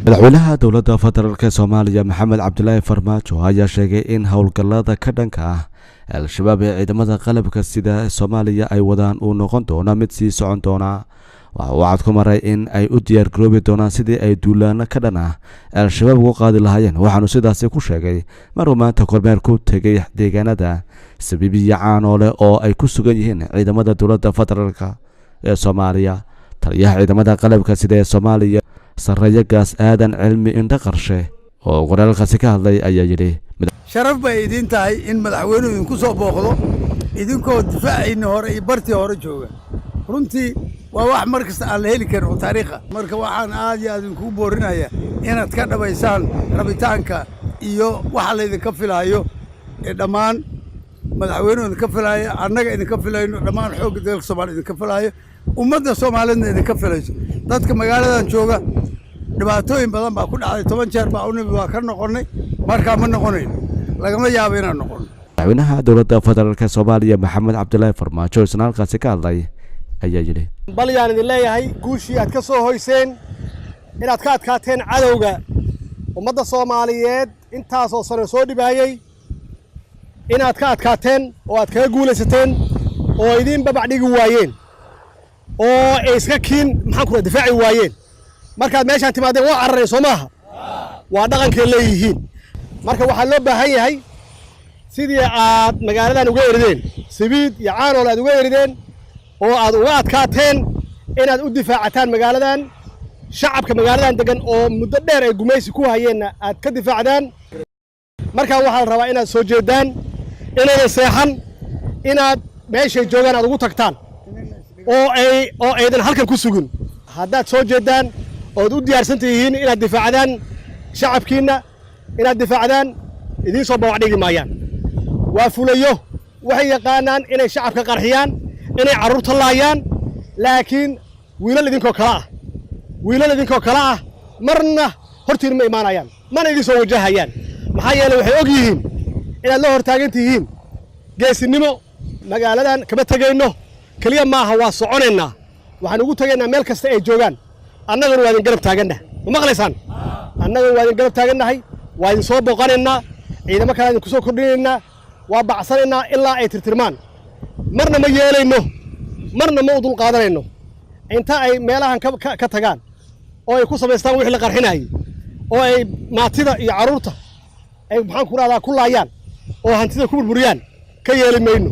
Madaxweynaha Dowladda Federaalk Soomaaliya, Maxamed Cabdilaahi Farmaajo, ayaa sheegay in howlgallada ka dhanka ah Al-Shabaab ee ciidamada qalabka sida Soomaaliya ay wadaan uu noqon doono mid sii socon doona. Waxa uu cad ku maray in ay u diyaargaroobi doonaan sidii ay duulaano ka dhan ah Al-Shabaab ugu qaadi lahaayeen. Waxaanu sidaasi ku sheegay maruu maanta kormeer ku tegay deegaanada Sabiibiya Caanoole oo ay ku sugan yihiin ciidamada dowladda federaalk ee Soomaaliya. Taliyaha ciidamada qalabka sida ee Soomaaliya, Sarreeye Gaas Aadan Cilmi Indhaqarshe, oo qoraalkaasi ka hadlay ayaa yidhi: Sharaf bay idiin tahay in madaxweynuhu idinku soo booqdo idinkoo difaaciinni hore iyo bartii hore jooga. Runtii waa wax mar kasta aan la heli karin oo taariikha. Marka waxaan aad iyo aad idinkugu boorinayaa inaad ka dhabaysaan rabitaanka iyo waxa laydinka filaayo ee dhammaan madaxweynuhu idinka filaayo, annaga idinka filayno, dhammaan xoogga dalka Soomaliya idinka filaayo, ummadda Soomaaliyeedna idinka filayso. Dadka magaaladan jooga dhibaatooyin badan baa ku dhacday. 10 jeer baa u nimid, waa ka noqonnay. Markaa ma noqonayn, lagama yaabo inaan noqono. Madaxweynaha Dowladda Federaalk Soomaaliya, Maxamed Cabdilaahi Farmaajo, isna halkaasi ka hadlay ayaa yidhi: Bal yaan idin leeyahay guushii aad ka soo hoyseen inaad ka adkaateen cadowga ummadda Soomaaliyeed intaasoo sano soo dhibaayey, inaad ka adkaateen oo aad kaga guulaysateen oo idiin babac dhigi waayeen oo ay iska kiin, maxaan ku difaaci waayeen. Markaad meeshaan timaadeen waa carareen, soo maaha? Waa dhaqankay leeyihiin. Marka waxaa loo baahan yahay sidii aad magaaladan uga erideen, Sabiid iyo Caanool aad uga erideen oo aad uga adkaateen, inaad u difaacataan magaaladan, shacabka magaaladan degan oo muddo dheer ay gumaysi ku hayeenna aad ka difaacdaan. Markaa waxaa la rabaa inaad soo jeedaan, inaydan seexan, inaad meeshay joogaan aad ugu tagtaan oo aydan halkan ku sugin. Haddaad soo jeedaan ood u diyaarsan tihiin inaad difaacdaan shacabkiinna, inaad difaacdaan, idiin soo bawac dhigi maayaan. Waa fulayo, waxay yaqaanaan inay shacabka qarxiyaan, inay carruurta laayaan, laakiin wiilal idinkoo kale ah, wiilal idinkoo kale ah marna hortiin ma imaanayaan, mana idin soo wajahayaan. Maxaa yeelay, waxay og yihiin inaad la hortaagan tihiin geesinimo. Magaaladan kama tegayno keliya maaha, waa soconaynaa. Waxaan ugu tegaynaa meel kasta ay joogaan. Annaguna waa idin garab taagannahay. Ma maqlaysaan? Annaguna waa idin garab taagannahay, waa idin soo booqanaynaa, ciidamo kale idin ku soo kordhinaynaa, waa bacsanaynaa ilaa ay tirtirmaan. Marna ma yeelayno, marna ma u dulqaadanayno inta ay meelahan ka tagaan oo ay ku samaystaan wixii la qarxinayay oo ay maatida iyo carruurta ay, maxaan ku rahdaa, ku laayaan oo hantida ku burburiyaan. Ka yeeli mayno.